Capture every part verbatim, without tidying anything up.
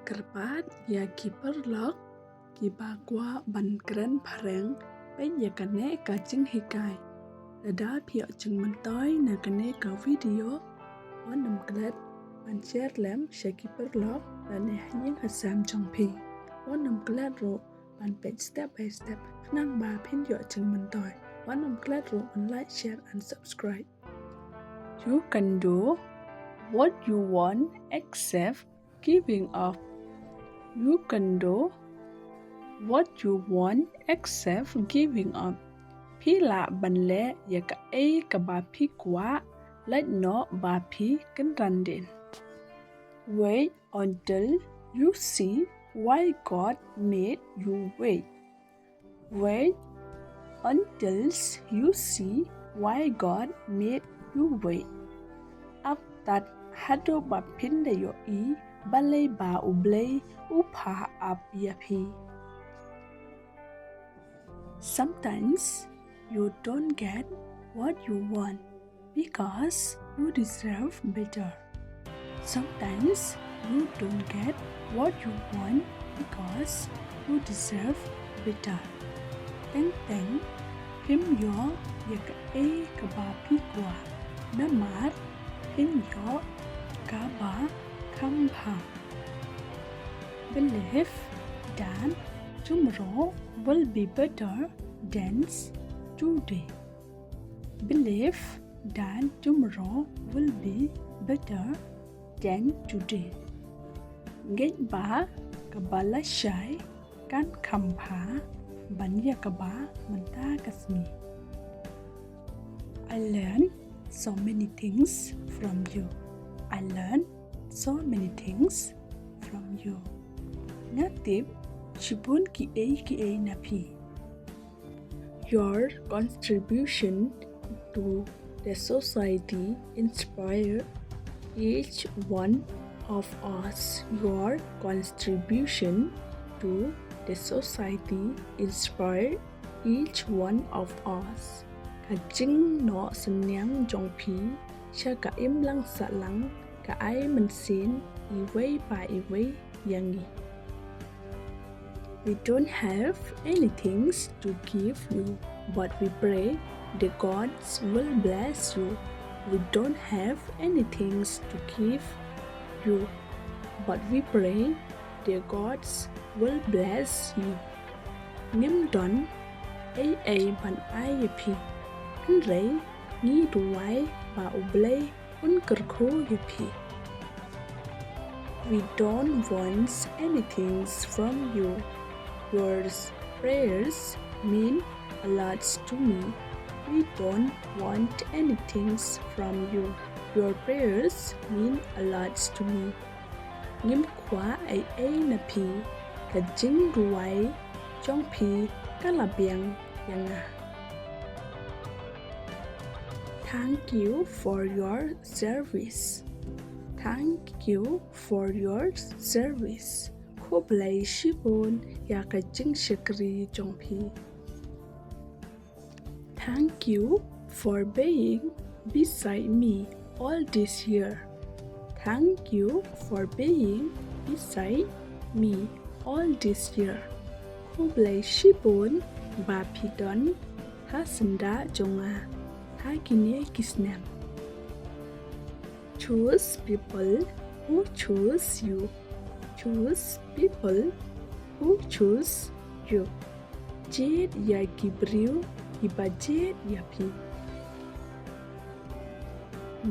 Kyrpad ïa ki paralok kiba kwah ban kren phareng, peit ïa kane ka jinghikai. Lada phi ïoh jingmyntoi na kane ka video, wat nym klet ban share lem sha ki paralok lane ha ïing ha sem jong phi. Wat nym klet ruh ban peit step by step khnang ba phin ïoh jingmyntoi. Wat nym klet ruh ban like, share and subscribe. You can do what you want except giving up. You can do what you want except giving up. Phi lah ban leh ïa kaei kaba phi kwah, lait noh ba phi kynran dien. Wait until you see why God made you wait. Wait until you see why God made you wait. Ap tat haduh ba phin da ïohi balei ba U Blei u phah ap ïa phi. Sometimes you don't get what you want because you deserve better. Sometimes you don't get what you want because you deserve better. Teng teng phim ïoh ïa kaei kaba phi kwah, namar phin ïoh kaba kham bha. Believe that tomorrow will be better than today. Believe that tomorrow will be better than today. Ngeit ba kaba lashai kan kham bha ban ïa kaba mynta ka sngi. I learn so many things from you. I learn so many things from you. Nga tip shibun kiei kiei na phi. Your contribution to the society inspire each one of us. Your contribution to the society inspire each one of us. Ka jingnoh synñiang jong phi sha ka imlang sahlang ka ai mynsiem iwei pa iwei ïa ngi. We don't have anything to give you, but we pray the gods will bless you. We don't have anything to give you, but we pray the gods will bless you. Ngim don ei ei ban ai ïa phi, hynrei ngi duwai ba U Blei un kyrkhu ïa phi. We don't want anything from you. Your prayers mean a lot to me. We don't want anything from you. Your prayers mean a lot to me. Ngim kwah ei ei na phi, ka jingduwai jong phi ka la biang ïa nga. Thank you for your service. Thank you for your service. Khublei shibun ïa ka jingshakri jong phi. Thank you for being beside me all this year. Thank you for being beside me all this year. Khublei shibun ba phi don ha syndah jong nga ha kine ki snem. Choose people who choose you. Choose people who choose you. Jied ïa ki briew kiba jied ïa phi.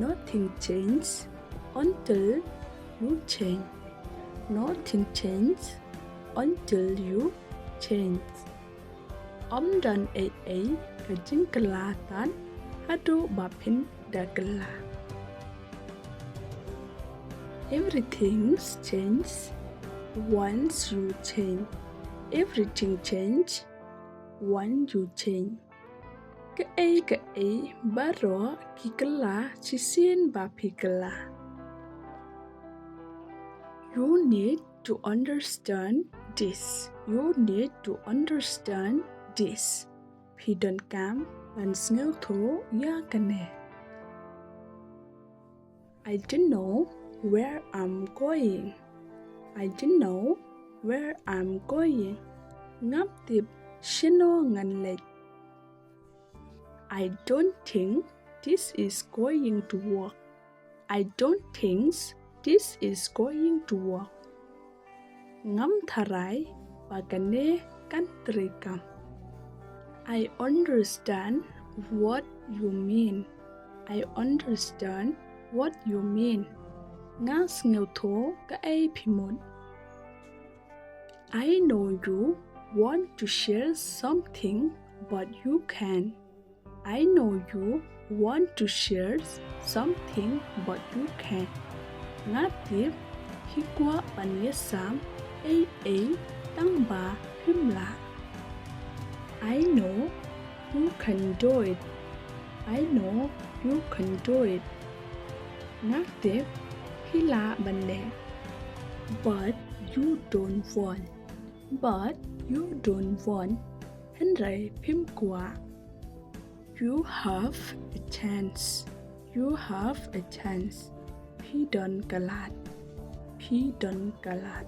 Nothing change until you change. Nothing change until you change. Ym don ei ei ka jingkylla tad haduh ba phin da kylla. Everything change once you change. Everything change once you change. Kaei kaei baroh ki kylla shisien ba phi kylla. You need to understand this. You need to understand this. Phi donkam ban sngewthuh ïa kane. I don't know where I'm going. I don't know where I'm going. Ngam tip shano ngan leit. I don't think this is going to work. I don't think this is going to work. Ngam tharai ba kane kan treikam. I understand what you mean. I understand what you mean. Nga sngewthuh kaei phi mut. I know you want to share something, but you can't. I know you want to share something, but you can't. Nga tip phi kwah ban ïasam ei ei tang ba phim lah. I know you can do it. I know you can do it. Nga tip phi lah ban leh. But you don't want. But you don't want. Hynrei phim kwah. You have a chance. You have a chance. Phi don ka lad. Phi don ka lad.